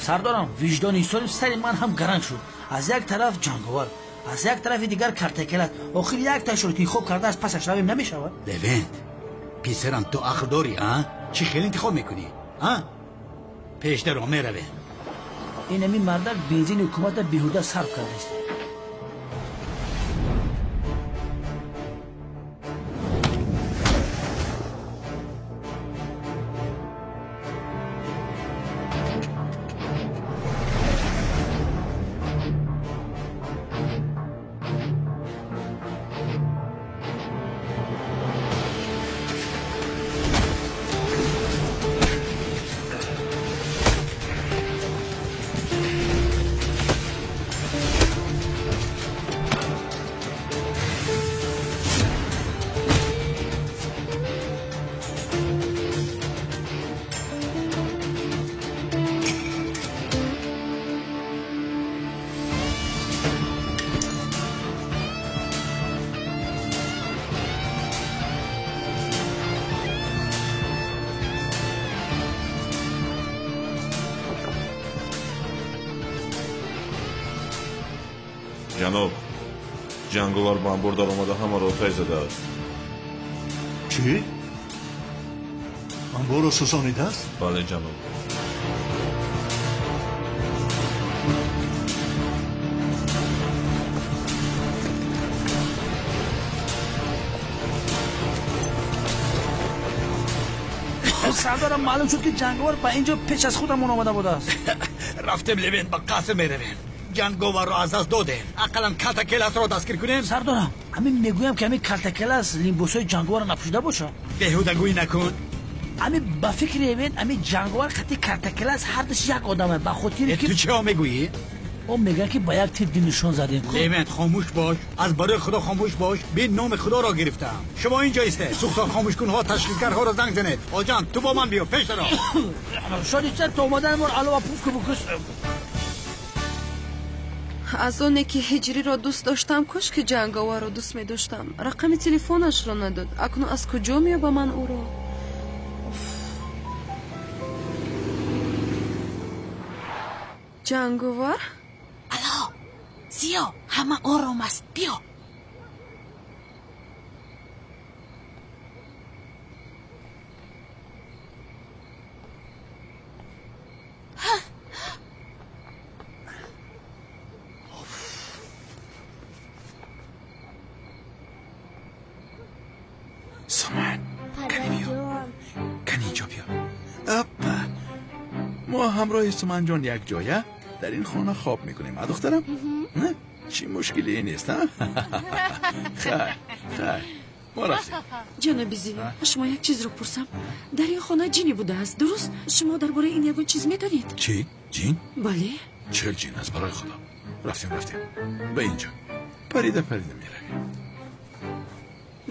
Сардарам, виҷдони инсони сари ман ҳам гаранг шуд. Аз як тараф ҷанговар, аз як тарафи дигар картакелас. Охир як ташро интихоб карда аз пасаш равем намешавад? Левент, писарам, ту ақл дорӣ, а? Чӣ хел интихоб мекунӣ, а? Пешдаро меравем. Инами мардак бензини ҳукумата беҳуда сарф кардааст. Ҷаноб, ҷанговар ба анбор даромада ҳамаро тай задааст. Чӣ? Анборро сӯзонидааст? Бале, ҷаноб. Сардарам, маълум шуд, ки ҷанговар ба инҷо пеш аз худамон омада будааст. Рафтем, Левент, ба қаср меравем. Ҷанговарро аз даст додем. Ақаллан калтакеласро дастгир кунем. Сардарам, ҳамин мегӯям, ки ҳамин калтакелас лимбосҳои ҷанговарро напӯшида бошад. Беҳудагӯӣ накун. Ами ба фикри Левент ами ҷанговар хати картакелас ҳардаш як одаме, ба хотире ки ту чиҳо мегӯӣ? О мегӯяд ки ба як тир ду нишон задем. Левент, хомӯш бош, аз барои Худо хомӯш бош. Бин, номи Худоро гирифтаам. Шумо инҷо истед, сӯхтор хомӯшкунҳо, ташкилгарҳоро занг занед. Оҷан, ту бо ман биё, пеш даро. Шоди ча то омадани мо алова пуф ку букус. Аз оне ки Ҳиҷриро дӯст доштам, кош ки Ҷанговарро дӯст медоштам. Рақами телефонашро надод. Акнун аз куҷо меёбам ман ӯро? Ҷанговар? Алло, Зиё, ҳама ором аст, биё. Суман, кани биё, кани инҷо биё. Апа, мо ҳамроҳи Суманҷон як ҷоя дар ин хона хоб мекунем, а духтарам? Чӣ мушкиле нест, а? Хайр, хайр, мо рафтем. Ҷаноби Зиё, шумо як чизро пурсам. Дар ин хона ҷине будааст, дуруст? Шумо дар бораи ин ягон чиз медонед? Чӣ? Ҷин? Бале. Чел ҷин аст, барои Худо. Рафтем, рафтем. Ба инҷо. Парида, парида меравем.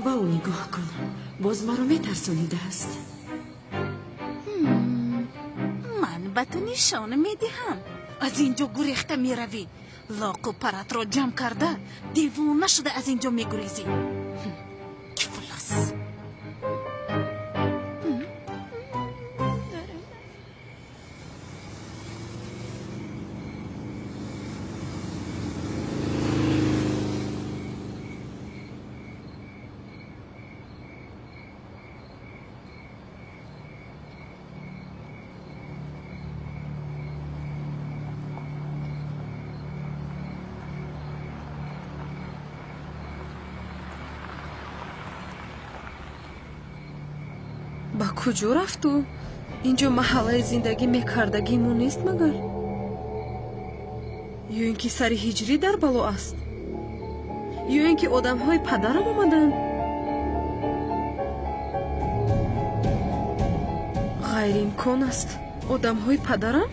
Ба ӯ нигоҳ кун, боз маро метарсонидааст. Ман ба ту нишон медиҳам. Аз ин ҷо гурехта меравӣ. Лоқу паратро ҷамъ карда, девона шуда аз ин ҷо мегурезӣ. Ифлос. Ба куҷо рафту? Инҷо маҳаллаи зиндагӣ мекардагимон нест магар? Ё ин ки сари Ҳиҷрӣ дар бало аст? Ё ин ки одамҳои падарам омаданд? Ғайриимкон аст. Одамҳои падарам?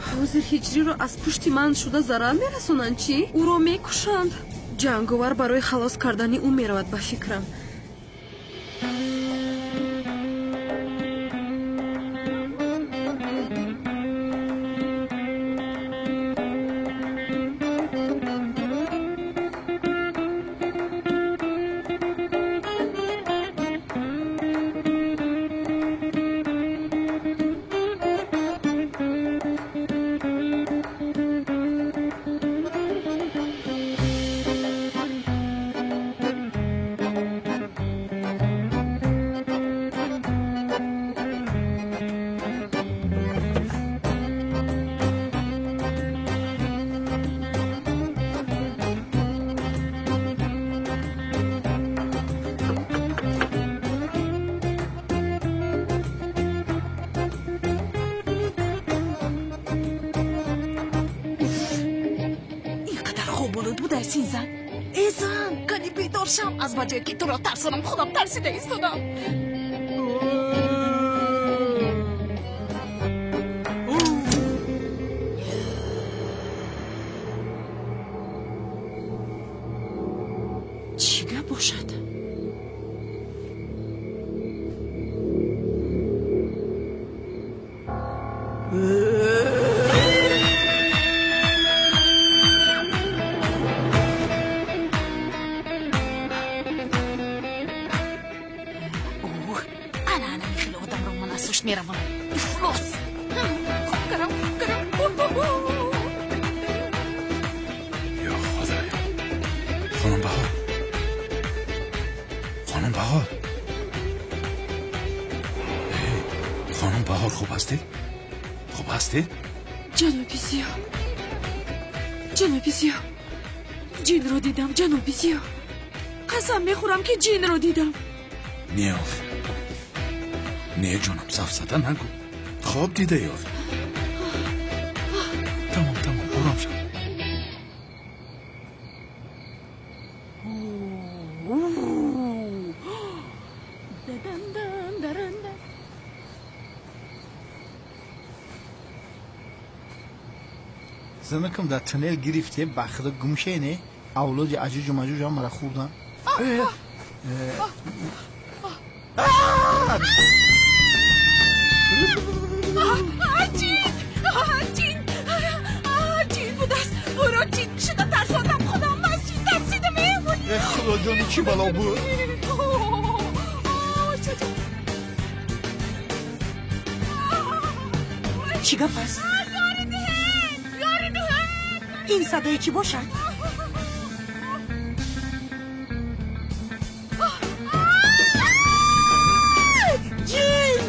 Ҳозир Ҳиҷриро аз пушти ман шуда зарар мерасонанд, чӣ? Ӯро мекушанд. Ҷанговар барои халос кардани ӯ меравад, ба фикрам. Аз ба ҷое ки туро тарсонам, худам тарсида истодам. Чӣ гап бошад? Меравам. Ифлос. Хоб кардам, хоб кардам. Ё Худоё. Хонум Баҳор. Хонум Баҳор. Хонум Баҳор, хуб ҳастед? Хуб ҳастед? Ҷаноби Зиё. Ҷаноби Зиё. Ҷинро дидам, ҷаноби Зиё. Қасам мехӯрам ки ҷинро дидам. Не, охир. Не ҷонам, сафсата нагӯ. Хоб дидаӣ охир. Тамом, тамом, ором шав. Занакам дар туннел гирифте, ба худо гумше не, авлоди аҷуҷу маҷуҷ ҳам мара хӯрдан. Ҷин! Ҷин! Ҷин будааст! Ӯро ҷин шуда тарсондам. Худо, ман ҷин тарсидам. Худоҷони, чӣ бало буд? Чӣ гап аст? Ин садои чӣ бошад? Ҷин!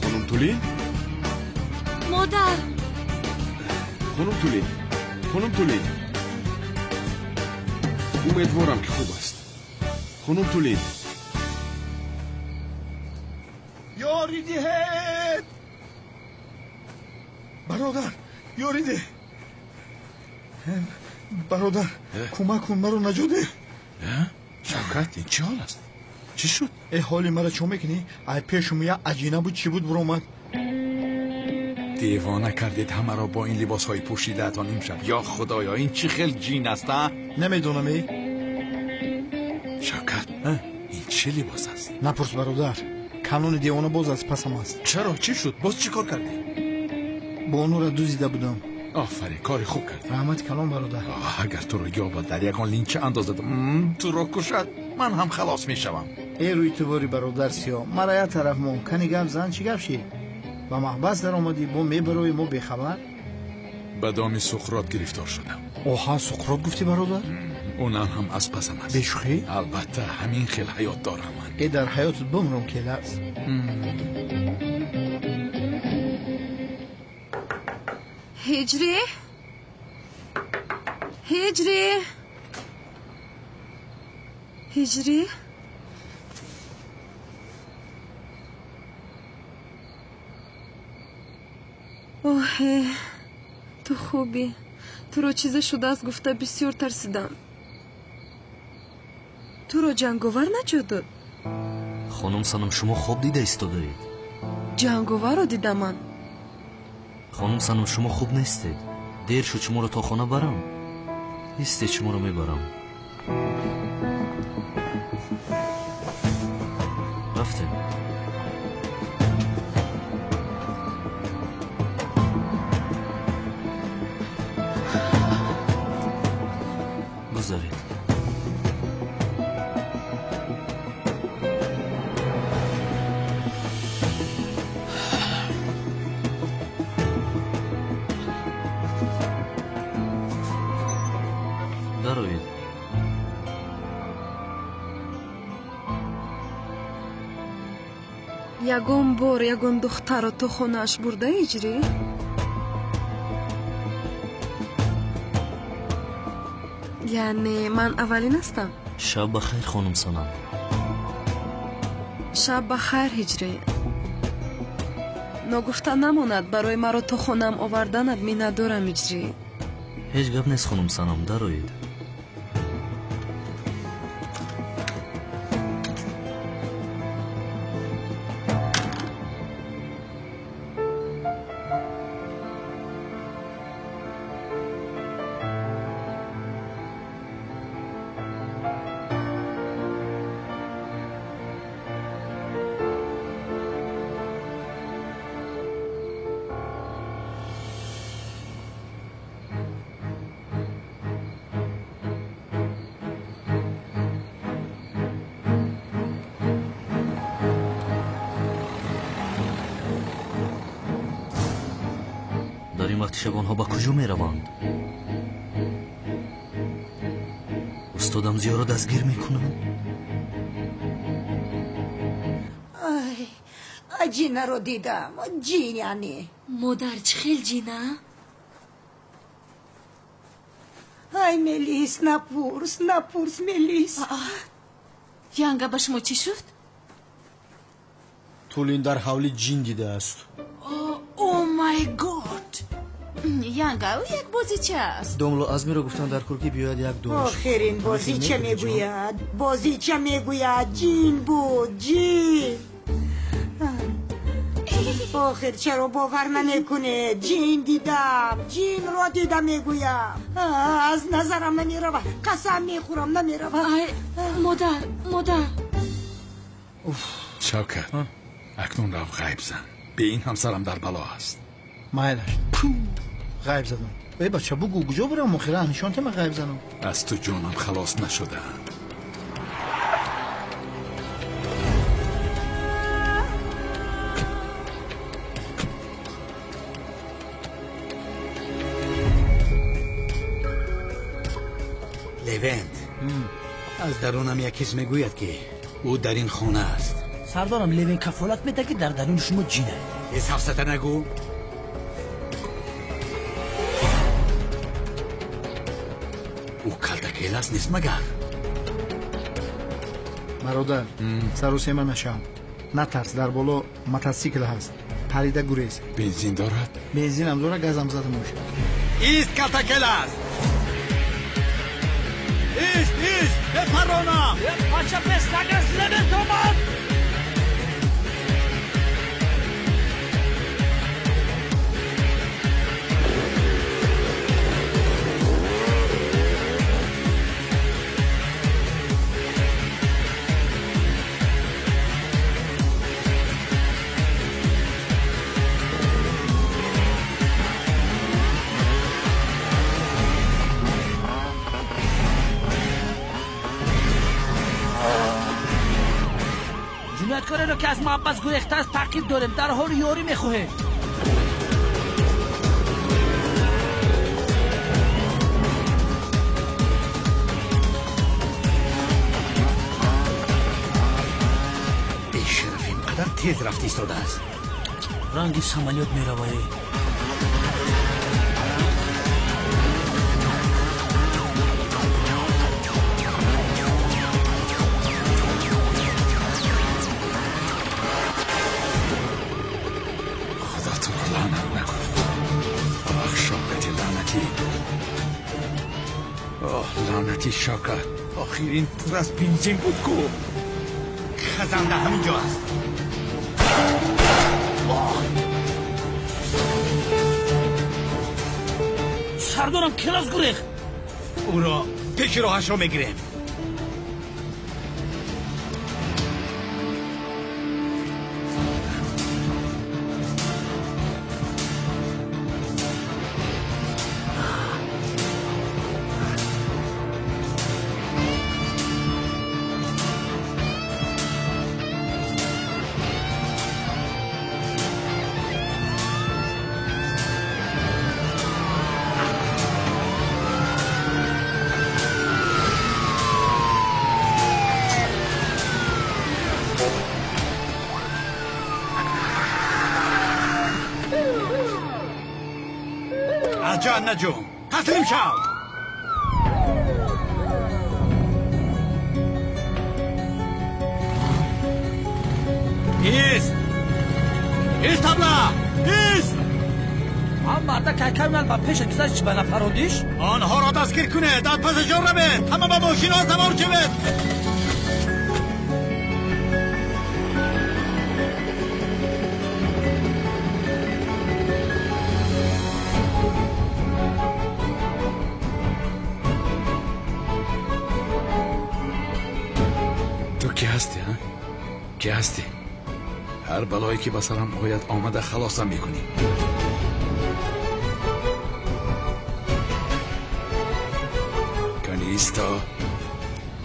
Хонум Тулин? Модар! Хонум Тулин, хонум Тулин, умедворам, ки хуб аст, хонум Тулин. Ёрӣ диҳед, бародар, ёрӣ деҳ, бародар, кӯмак кун, маро наҷот деҳ. Шавкат, ин чӣ ҳол аст? Чӣ шуд? Э, ҳоли мара чо мекунӣ? Ай пешум як аҷина буд, чӣ буд, буромад. Девона кардед ҳамаро бо ин либосҳои пӯшидаатон имшаб. Ё худоё, ин чӣ хел ҷин аст, а? Намедонам, э. Шавкат, ин чӣ либос аст? Напурс, бародар, канони девона боз аз пасам аст. Чаро, чӣ шуд? Боз чӣ кор кардӣ? Бонура дуздида будам. Офарин, кори хуб кардӣ. Раҳмати калон, бародар. Агар туро ёбад, дар ягон линча андозад, туро кушад, ман ҳам халос мешавам. Э, рӯи ту бори, бародар Сиё, мара як тараф мон, кани гап зан, чӣ гап шид? Ба маҳбас даромадӣ, бо мебарои, мо бехабар. Ба доми Суқрот гирифтор шудам. Оҳа, Суқрот гуфтӣ, бародар? Унам ҳам аз пасам аст. Бешӯхӣ? Албатта, ҳамин хел ҳаёт дорам ман. Э, дар ҳаётат бумрам, келас. Ҳиҷрӣ, Ҳиҷрӣ, Ҳиҷрӣ! Оҳе, ту хубӣ? Туро чизе шудааст гуфта бисёр тарсидам. Туро ҷанговар наҷот дод? Хонум Санам, шумо хоб дида истодаед. Ҷанговарро дидам ман. Хонум Санам, шумо хуб нестед. Дер шуд, шуморо то хона барам. Истед, шуморо мебарам. Рафтем. Гузаред. Дароед. Ягон бор ягон духтарро то хонааш бурда, Ҳиҷрӣ? Яъне ман аввалин ҳастам? Шаб ба хайр, хонум Санам. Шаб ба хайр, Ҳиҷрӣ. Ногуфта намонад, барои маро то хонаам оварданат миннатдорам, Ҳиҷрӣ. Ҳеҷ гап нест, хонум Санам, дароед. Дар ин вақти шаб онҳо ба куҷо мераванд? Устодам Зиёро дастгир мекунанд? Ай, ҷинаро дидам, ҷин яъне. Модар, чӣ хел ҷина? Ай, Мелис, напурс, напурс, Мелис. Янга, ба шумо чӣ шуд? Тулин дар ҳавли ҷин дидааст. Oh my God! Янга, ӯ як бозича аст. Домло Азмиро гуфтан дар кор ки биёяд як душ. Охирин бозича мегӯяд. Бозича мегӯяд. Ҷин буд, ҷин. Охир чаро бовар намекунед? Ҷин дидам, ҷинро дидам мегӯям. Аз назарам намеравад. Қасам мехӯрам, намеравад. Ай, модар, модар. Шавкат, акнун рав ғайб зан. Бе ин ҳамсарам дар бало аст. Майлаш. Ғайб задам. Эй бача, бугӯ куҷо бурам? Охира нишон тема ғайб занам. Аз ту ҷонам халос нашудаам. Левент, аз дарунам як ҳис мегӯяд ки ӯ дар ин хона аст. Сардорам, Левент кафолат медиҳад ки дар даруни шумо ҷин аст. Ҳис ҳафсата нагӯ. Ӯ калтакелас нест магар? Бародар, сарусема нашав. Натарс, дар боло мотосикл ҳаст. Парида гурез. Бензин дорад? Бензинам дорад, газам зада мошад. Ист, калтакелас! Ист, ист! Бепаронам! Пача пес нагаз, Левент омад! ҷинояткореро ки аз маҳбас гурехтааст таъқиб дорем. Дар ҳоли ёрӣ мехоҳем. Бешараф, ин қадар тез рафта истодааст. Ранги самолёт меравае. Лаънати Шавкат, охир ин пур аз бензин буд ку. Хазанда ҳамин ҷо аст. Сардорам, келас гурехт. Ӯро пеши роҳашро мегирем. Наҷум, таслим шав! Ист! Ист, абла! Ист! Ҳам марда какамян ба пеша гузашт, ба нафародиш? Онҳоро дастгир кунед, аз паси ҷон равед, ҳама ба мошинҳо савор шавед! Ки ҳастӣ, а? Ки ҳастӣ? Ҳар балое ки ба сарам ояд, омада халосам мекунӣ. Канисто,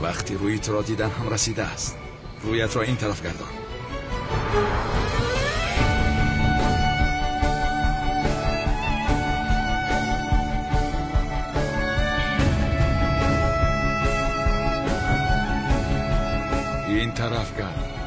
вақти рӯи туро дидан ҳам расидааст. Рӯятро ин тараф гардон. Ин тараф гард.